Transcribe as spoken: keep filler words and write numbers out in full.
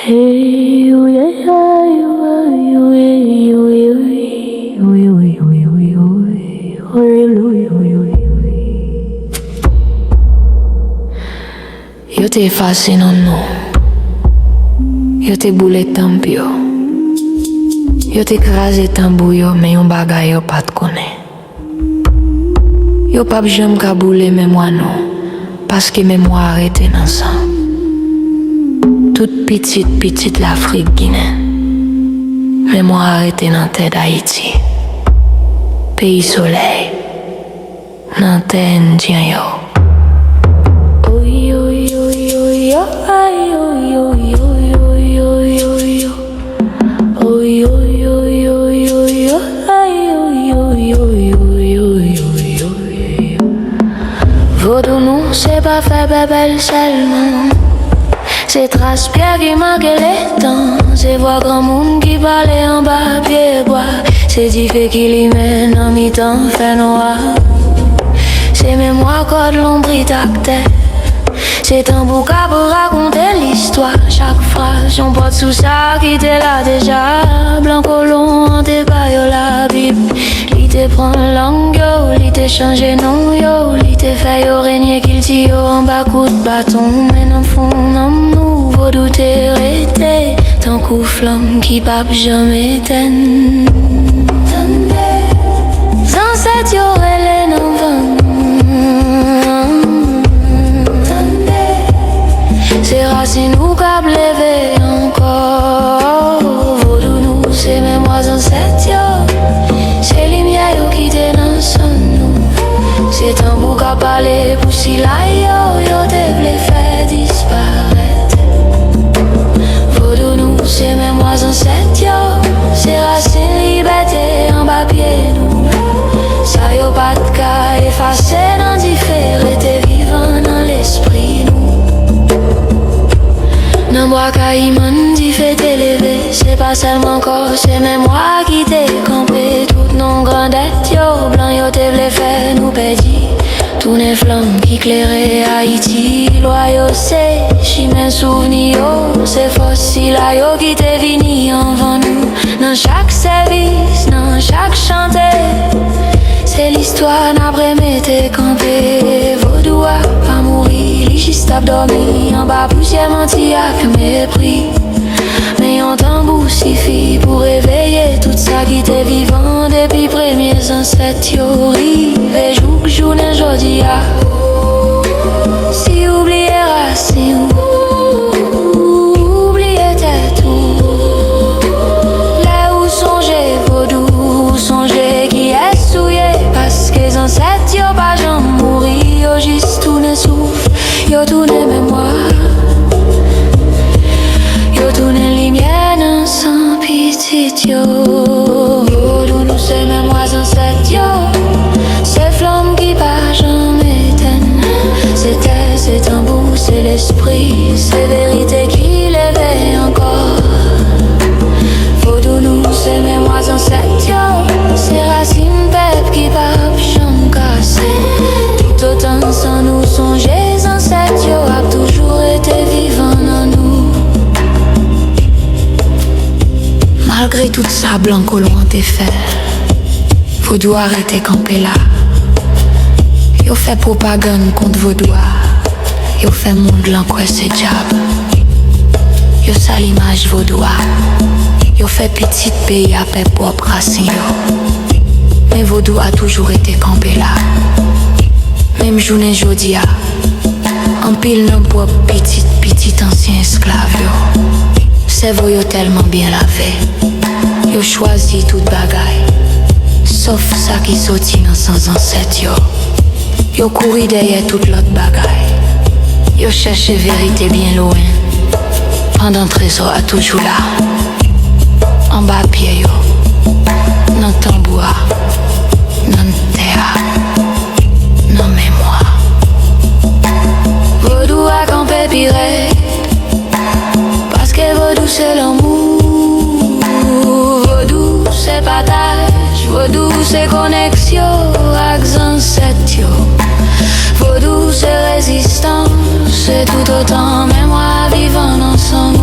Yo te efase non nou. Yo te boule tanp yo. Yo te kraze tanbou yo, men yon bagay yo pa t konnen. Yo p ap janm ka boule memwa nou, paske memwa a rete nan san. Tout pitit pitit Lafrik Ginen, memwa a rete nan tè Dayiti, peyi solèy, nan tè Endyen yo. Vodou nou se pa fè bèbèl sèlman. Se tras pyè ki make letan. Se vwa granmoun ki pale anba pye bwa. Se dife ki limen nan mitan fènwa. Se memwa kòd lonbrit ak tè. Se tanbou k ap rakonte listwa. Chak fraz yon pòt sou sa ki te la deja. Blan kolon an te ba yo Labib. Li te pran lang yo, li te chanje non yo. Li te fè yo renye kilti yo anba kout baton. Men nan fon nanm nou, vodou te rete tankou flanm ki p ap janm etèn. Tande, zansèt yo rele nan van. Tande, se rasin ou k ap leve ankò. Vodou nou se memwa zansèt yo. Se limyè yo kite nan san nou. Se tanbou k ap pale pou sila yo, yo te vle fè disparèt. Vodou nou se memwa zansèt yo. Se rasin libète anba pye nou. Sa yo pa t ka efase nan dife rete vivan nan lespri nou. Nan bwa Kayiman dife te leve. Se pa sèlman kò, se memwa ki te kanpe. Tout non grandèt yo, blan yo te vle fè nou pèdi. Tounen flanm ki klere Ayiti. Lwa yo se chimen souvni yo. Se fòs sila yo ki te vini anvan nou. Nan chak sèvis, nan chak chante, se listwa n ap remete kanpe. Vodou a pa mouri, li jis ap dòmi anba pousyè manti ak mepri. Men yon tanbou sifi pou reveye tout sa ki te vivan depi premye zansèt yo rive jouk jounen jodi a. Si ou bliye rasin ou, ou bliye tèt ou. Lè ou sonje vodou, ou sonje kiyès ou ye. Paske zansèt yo pa janm mouri, yo jis tounen souf. Yo tounen memwa, yo tounen limyè nan san pitit yo. Vodou nou se memwa zansèt yo. Se flanm ki pa janm etèn. Se tè, se tanbou, se lespri, se verite ki leve ankò. Vodou nou se memwa zansèt yo. Se rasin pèp ki p ap janm kase. Toutotan san nou sonje zansèt yo ap toujou rete vivan nan nou. Malgre tout sa blan kolon an te fè, vodou a rete kanpe la. Yo fè pwopagann kont vodou a. Yo fè mond lan kwè se dyab. Yo sal imaj vodou a. Yo fè pitit peyi a pè pwòp rasin yo. Men vodou a toujou rete kanpe la. Menm jounen jodi a, anpil nan pwòp pitit pitit ansyen esklav yo, sèvo yo tèlman byen lave, yo chwazi tout bagay, sòf sa ki soti nan san zansèt yo. Yo kouri dèyè tout lòt bagay. Yo chèche verite byen lwen, pandan trezò a toujou la, anba pye yo, nan tanbou a, nan tè a, nan memwa. Vodou a kanpe pi rèd. Paske vodou se lanmou, vodou se pataj, vodou se koneksyon ak zansèt yo. Vodou se rezistans, se toutotan memwa vivan nan san